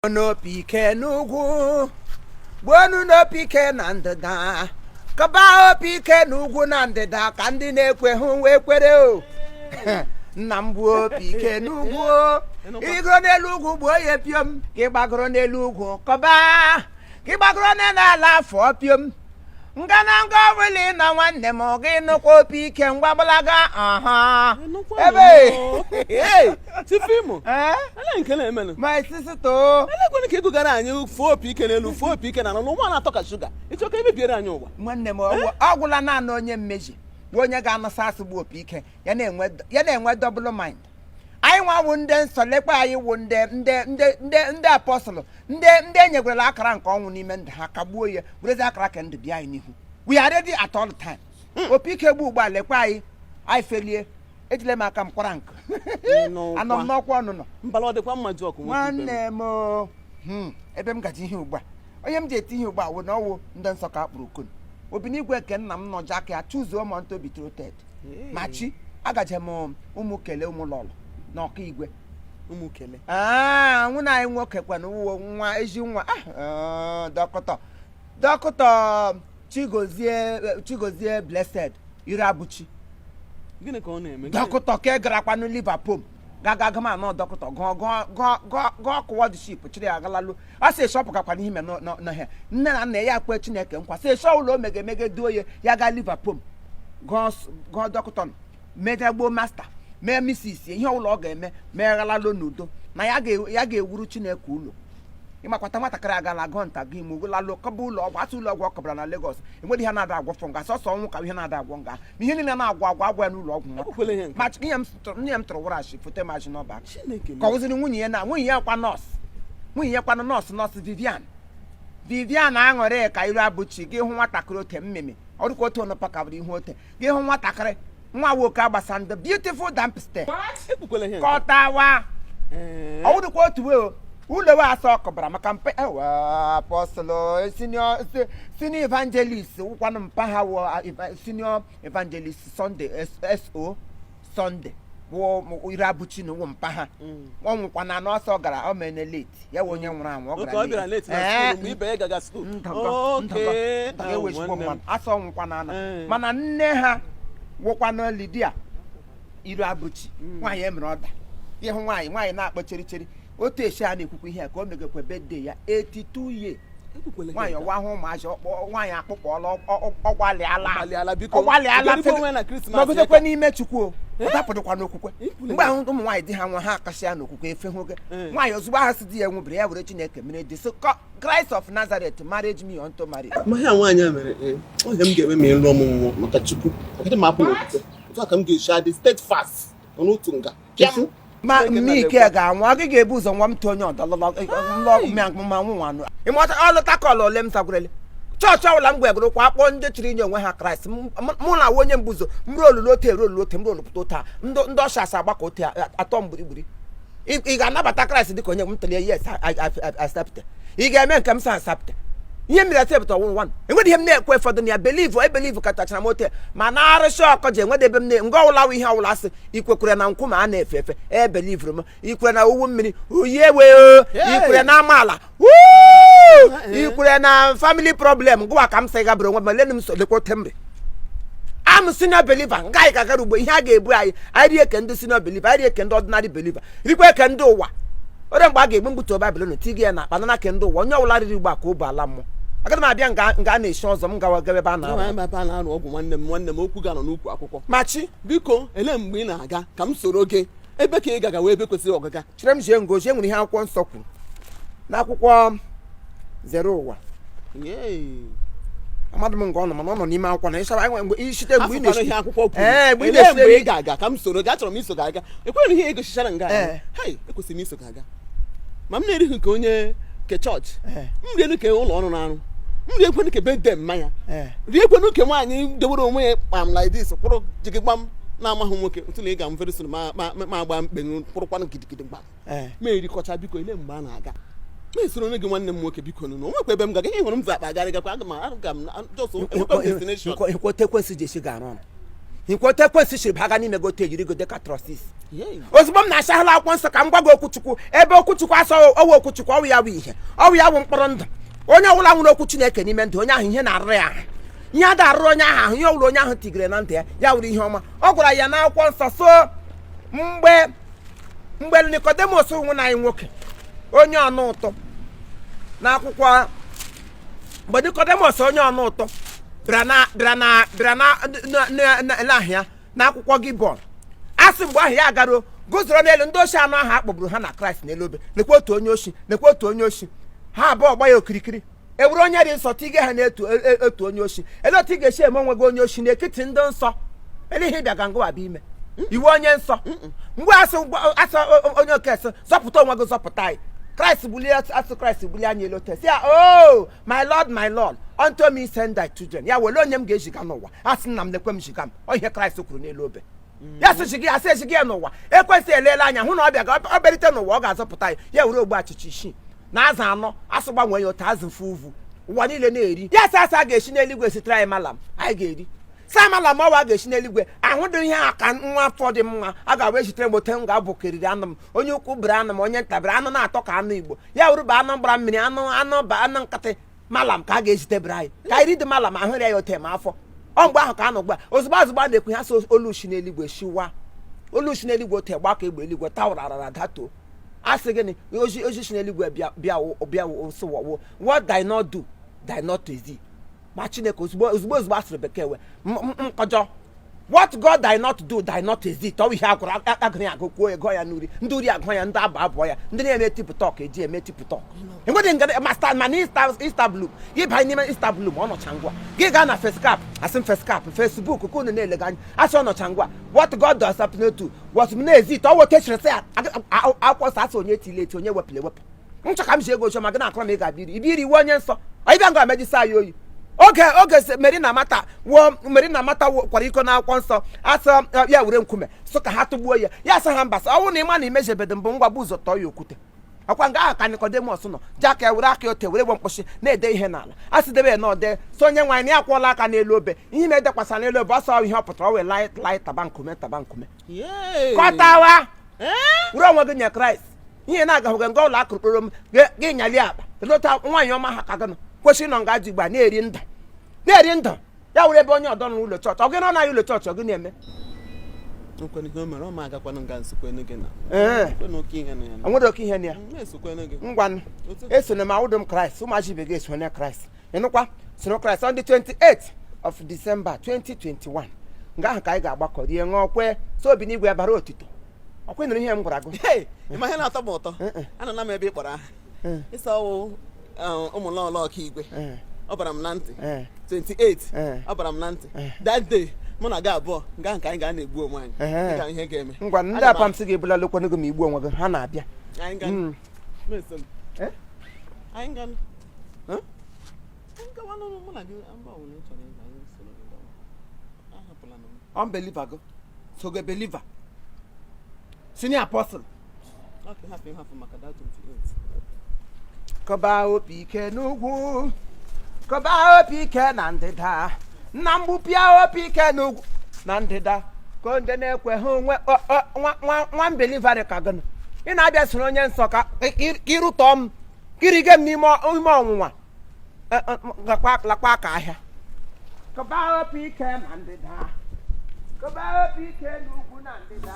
N'opi ike n'ugwu, gbuonu n'opi ike na ndịda, kọba opi ike n'ugwu na ndịda, ka ndị na-ekweghị wee kwere. O nna m, gbuo opi ike n'ugwu, ịgoro n'elu ugwu, gbuo ya piom, ka ị gbagoro n'elu ugwu, kọba, ka ị gbagoro n'elu ala, afọ piom, ngana nga ọbụla ị nọ. Nwanne m, gị nụkwa opi ike, ngwa gbalaga ọha ebe. Chief Imo. Eh? Ele nke na-emenụ? My sister. Elekwene ka egugara anyị fụọ opi ike n'elu, fụọ opi ike na n'ụwa na-atọ ka shuga. Ịchọ ka emebiere anyị ụwa? Nwanne m, ọ gwụla naanị onye mmeji bụ onye ga-anụsa asụ gbu opi ike ya na-enwe double mind. Anyị nwa wụ ndị nsọ, lekwa anyị wụ ndị apọstụlụ, ndị enyegwerela akara nke ọnwụ n'ime ndụ ha, kagbuo ya, werezi akara ka ndụ bịa anyị n'ihu. We are ready at all time. Opi ike gbu ugbu a, lekwa anyị, anyị felie, ejile m aka m kwara nkụ. N'ụkwa. Anọ m n'ọkwa ọnụnọ. Mbala, ọ dịkwa mma ji ọkụ nwoke ibe m. Nwanne m o, ebe m gaji ihe ugbu a, onye m ji eti ihe ugbu a wụ na ọwụ ndị nsọ ka akpụrụ okonu obinigwe nke nna m nọji aka ya chụzuo m unto betrothed. Ma chi agaje m ụmụ kele, ụmụ lọlọ na ọka igwe. Ụmụ kele? Aa, nwunye anyị nwoke kwana uwe nwa ezi nwa. Ah, dọkịta Chigozie, Chigozie Blessed Irabuchi. Gịnị ka ọ na-eme? Dọkịta ka garakwanụ Liverpool, gaga gama anọ dọkịta gụọ gụọ gụọ gụọ gụọ kụwọdship chịrị ya agalalu. Ọ sị shọpụ gakwana ihe n'ọhịa nne na nna ya kwe Chineke nkwa, sị shọ ụlọ o mege emege duo ya, ya gaa Liverpool gụọ gụọ dọkịta, mejagbuo master, mee misis, ihe ọbụla ọ ga-eme meghalalo n'udo na ya ga-ewuru Chineke ụlọ. Ịmakwata nwatakịrị agala gụọ nta gị ime ogolalu kọba ụlọ ọgwụ, asị ụlọ ọgwụ ọ kọbara na Lagos enweghị ihe na-ada agwọ fọ nga, sọsọ ọnwụ ka ihe na-ada agwọ nga, ma ihe niile na-agwọ agwọ agwọ ya n'ụlọ ọgwụ nwata. Ekwukwele ihe nke Ma ihe m tụrụ wụrachi foto maji n'ọba. Chineke m. Ka ọ wụziri nwunye ya na nwunye ya kwa nọọsụ, nwunye ya kwanụ nọọsụ, nọọsụ Vivian, Vivian aṅụrị ka iru abụchi gị. Hụ nwatakịrị ote mmemme ọ dịka otu ọnụpa kabụrụ ihu ote gị. Hụ nwatakịrị nwa nwoke agbasa ndị beautiful dampste. Ekwukwele ihe nke Kọtawa. Ee. Ọ wụdịkwa otu wee o ụlọ we asa ọkọbara maka mpe ewe apọstụlụ senior evangelist wụkwanụ mpa ha wụ senior evangelist Sunday so Sunday wụ Irabuchi na wụ mpa ha. Ọ nwụkwana n'ọsọ gara o mene late, ya wụ onye nwụrụ anwụ ọ Oke ọ bịara late na Ee, school mgbe ibe ya gaga school. Ndọgọ ndọgọ. Oke. Ndọgọ ewezigbo nwanne m. mmadụ asọ nwụkwana ana. Ee. Mana nne ha wụkwana Lidia Iruabuchi, nwaanyị emere ọda ịhụ nwaanyị na-akpọ chericheri otu esi a na-ekwukwa ihe a ka o megekwa birthday ya 82 year. Ekwukwele ihe Nwaanyị nke ọwa ahụ ụmụazị ọkpọ nwaanyị akpụkpọọla, ọ gbalịala. Ọ gbalịala, biko. Ọ gbalịala. Ogerigbo onwe ya na Christmas. Nọgidekwe n'ime Chukwu o. Ọ dapụdịkwa n'okwukwe. Ikwule. Mgbe ahụ ụmụ nwaanyị di ha nwa ha akasịa n'okwukwe efe hụ oge. Ee. Nwaanyị ozugbo ahụ si di ya nwụbere, ya were Chineke mere di, so Christ of Nazareth marriage me unto marriage. Ma ihe a nwaanyị a mere, ee, ọ ihe m ga-eme ma ị lụọ m nwụọ maka Chukwu ọkịdị m apụ n'okwukwe otu a ka m ga-esi adị steadfast nọ n'otu nga pịam. Ma Chineke mme ike na-ekwe. ga-anwụ agị ga-ebu ụzọ nwa m too onye ọdọlọlọ ma nwụ nwanụ ịmata ọlụta kọlụ ole m zagwurele chọọchị ọbụla m gwegoro kwa akpọ ndị chịrị inye onwe ha Kraịst. Mụ na onye mbuzo mrụ olulu ote eru olulu ote mrụ olupụta ote a ndị ọshas agbakọ ote atọ m gburugburu. Ị ga-anabata Kraịst dịka onye m tụlie? Yes, I accept. Ị ga-eme nke m sa accept ihe m mere accept ọwụrụ one enweghị ihe m na-ekwe ụfọdụ na ya believe e believe kachachara m ote ma na arụsị ọkọji enwedebe m na nga ọwụla wụ ihe ọwụla asị ikwekwere na nkwụ ma a na-efe efe e belivuru m ikwere na uwu mmiri uyi ewe o. Hey! Ikwere na amaala. Woo! Ikwere na family problem gụwa ka m sị gabere onwe m lenu m so lekwa ote mri am senior believer nga anyị gagara ugbo ihe a ga-ebu anyị anyị rie ke ndị senior believer, anyị rie ke ndị ordinary believer, rikwa ke ndị ụwa ore mgbe a ga-egbu mgbutu Baịbụl unu tiga ya na akpa nana ke ndị ụwa. Onye ọbụla riri ugbo a ka o bu ala mmụọ. Agaghị m abịa nga a na-esi ọzọ m gawa gawa ebe a na-arụ. Nwaanyị ebe a na-arụ ọgwụ. Nwanne m, nwanne m, okwu ga-anọ n'ukwu akwụkwọ. Machi. Biko, elee mgbe ị na-aga ka m soro gị ebe ka ị gaga wee ebe kwesịrị ọgaga? Chere m jie ngozi. Enwere ihe akwụkwọ nsọ kwuru n'akwụkwọ zere ụwa. Amadụ m nga ọ nọ, mana ọ nọ n'ime akwụkwọ na ịchara enwe mgbe ishite mgbe ị Afụkwana na-esi ihe akwụkwọ kwuru. Ee, mgbe ị Elee na-esi mgbe ị ga-aga ka m soro gị? Achọrọ m iso gị aga. Ekweghị ihe egosichara nga. Ee. Hei, ekwesịrị m iso gị aga, ma m na-erighị nke onye nke chọọchị. Ee. M rienu nke ụlọ ọrụ na-arụ, m riekwenu nke be dem mmanya. Ee. Riekwenu nke nwaanyị dewere onwe ya kpam like this kwụrụ jigịgbam na-amaghị nwoke otu na ị ga m very soon ma agba mkpe kwụrụkwanụ gidigidi gbam. Ee. Ma erikọcha. Biko, ele mgbe a na-aga ma esoro onye gị? Nwanne m nwoke, biko nụ, onwekwa ebe m gaga ihe hụrụ m zụ akpa garị gakwa aga m aga m just enwekwa m destination. Ekwote ekwensị ji esi ga-arụ ọrụ. Ikweta ekwensị siri baga n'ime gị otu ejiri go dịka trọsis. Ozugbo m na-achaghala akwụkwọ nsọ ka m gwa gị okwuchukwu, ebe okwuchukwu asọ ọwụ okwuchukwu, ọwụ ya bụ ihe, ọwụ ya bụ mkpụrụ ndụ. Onye ọbụla nwere okwu Chineke n'ime ndụ onye ahụ, ihe na-arụrụ ya ahụ, ihe ada arụrụ onye ahụ ahụ, ihe ọbụla onye ahụ tigere na ndụ ya, ya wụrụ ihe ọma. Ọ gwara ya n'akwụkwọ nsọ, so mgbe Nicodemus nwụ anyị nwoke onye ọnụ ụtụ n'akwụkwọ, mgbe Nicodemus onye ọnụ ụtụ bịara na n'ahịa n'akwụkwọ Gibon, asị mgbe ahụ ya agaruo guzoro n'elu ndị oshi anọ ahụ akpọgburu ha na Kraịst n'elu obe. Lekwa otu onye oshi, lekwa otu onye oshi, ha abụọ gba ya okirikiri. Ewuru onye dị nsọ tige ha n'etu otu onye oshi. Ele otu ị ga-esi eme onwe gị onye oshi n'etiti ndị nsọ? Ele ihe ịbịa ga ngụwa bụ ime iwu onye nsọ? Mgbe asị onye okesi, zọpụta onwe gị, zọpụta anyị. Kraịst bulie, asị Kraịst bulie anyị elu ote, sị ya, "Oh my Lord, my Lord, unto me send thy children." Ya were onye m ga-eziga n'ụwa, asị nna m lekwe m, ziga m. Ọ ihe Kraịst kwuru n'elu obe. Ya sị ziga ya, asị eziga ya n'ụwa. Ekwensị eleela anya hụ na ọ bịa ga ọ bịarite n'ụwa, ọ ga-azọpụta ya. Ya were ogbe achịcha 6 na azụ 4, asụ gbanwee ya otu azụ mfe uvu, ụwa niile na-eri. Ya sị asị a ga-esi n'eluigwe sitere anyị malam anyị ga-eri sa malam, ọwa a ga-esi n'eluigwe ahụ dị ihe a ka nwa afọ dị mma a ga-awa ezitere m ote m ga-abụ keriri anụ m. Onye ukwu bere anụ m, onye nta bere anụ na-atọ ka anụ Igbo. Ya wuru bụ anụ gbara mmiri, anụ ba anụ nkịtị malam ka a ga-ezite bere anyị ka anyị ri dị malam ahụ ya ote ma afọ ọ. Mgbe ahụ ka a nọ ugbu a, ozugbo ozugbo a na-ekwu ha sị olu si n'eluigwe shiwa, olu si n'eluigwe ote gba ka egbe eluigwe tawụrarara datoo. Asị gịnị? Ozi si n'eluigwe bịa bịa bịa sịwọwo, "What thy not do thy not exist." Ma Chineke ozugbo ozugbo ozugbo asịrị bekee wee nkọjọ, "What God thy not do thy not exist." Ọ bụ ihe agụrụ agụrụ ya agụ kwuo ego ya n'uri, ndị uri agụ ya, ndị abụ abụọ ya, ndị na-eme tipụtọk eji eme tipụtọk. Enwedị nga masta mana Insta blue gị banye n'ime Insta blue ma ọ nọcha ngwa gị gaa na Facecap, asị m Facecap, Facebook ka unu na-elega anya, asị ọ nọcha ngwa. "What God does not do what m na-exist." Ọ wote chịrị sị ya akwụkwọ nsọ asị onye etili eti, onye wepụrụ ewepụ nchọ ka m ji ego ma gị na-akọrọ m. Ị ga-abịa iri ibi iri iwe onye nsọ ịbịa nga mejisa anyị oyi. Oge Meri na Mata wụọ, Meri na Mata kwara iko n'akwụkwọ nsọ, asị ya were nkume sụ ka ha tụgbuo ya. Ya sị ha mba, sị ọ bụrụ na ịma na imejebedo mbụ, ngwa bụ ụzọ tọọ ya okwute. Ọkwa nga ahụ ka Nicodemus nọ ji aka ya were aka ote were gbe mkpọchi na-ede ihe n'ala, a sị debe ya na ode so onye nwaanyị na ya akwụọla aka n'elu obe. Ihe na-edekwasa n'elu obe ọsọ ihe ọ pụtara, o wee lai lai taba nkume, taba nkume. Kọtawa were onwe gị nye Kraịst. Ihe na-agahụ gị nga ụlọ akụrụ kporo m gị nyali akpa lota nwaanyị ọma ha ka gị nọ kwesịrị ịnọ nga ji igba na-eri ndụ, na-eri ndụ ya were ebe onye ọdọ nọ n'ụlọ chọọchị. Ọ gị nọ na ụlọ chọọchị, ọ gị na-eme? Nkwenụ ihe o mere ọ ma agakwanụ nga nsokwenu gị na Ee. nkwenụ oke ihe na ya. O nwere oke ihe na ya. Na-esokwenu gị. Ngwanụ, esona m awụdụ m Kraịst. Ụmụaji ibe gị esonye Kraịst. Ịnụkwa, soro Kraịst on the 28th of December 2021. Nga ahụ ka anyị ga-agbakọ rie, ṅụọ, kwee so obi n'igwe bara otito. Ọkwa ịnụrụ ihe m gwara gị? Hey, ị ma ihe na-atọ m ụtọ? Anọ m ebe ị kpọrọ aha ịsa ọwụ ụmụ lọlọ ọka igwe. Ọ bara m na ntị. 28. Ọ bara m na ntị. That day mụ na gị abụọ nga nke anyị ga na-egbu onwe anyị. Dịka ihe ga-eme. Ngwa, ndị Aga m apamsị ga-ebula lokwanụ gị ma igbu onwe gị, ha na-abịa. Anyị ga na-eso m. Eh? Anyị ga Huh? anyị gawa n'ụlọ mụ na gị mgbe ọbụla ị chọrọ ịga, anyị soro gị gawa. Ahapụla m. Unbeliever go so go believer, senior apostle. Ọ ka hapụ ịhapụ maka that 28. Kọba opi ike n'ugwu, kọba opi ike na ndịda, na mgbupịa opi ike n'ugwu na ndịda, ka ndị na-ekwe ha onwe nwa nwa unbeliever ka gịnị ị na-abịa soro onye nsọ ka ịrụtọọ m kirige m n'ime ime ọnwụnwa. Lakwa aka ahịa. Kọba opi ike na ndịda, kọba opi ike n'ugwu na ndịda.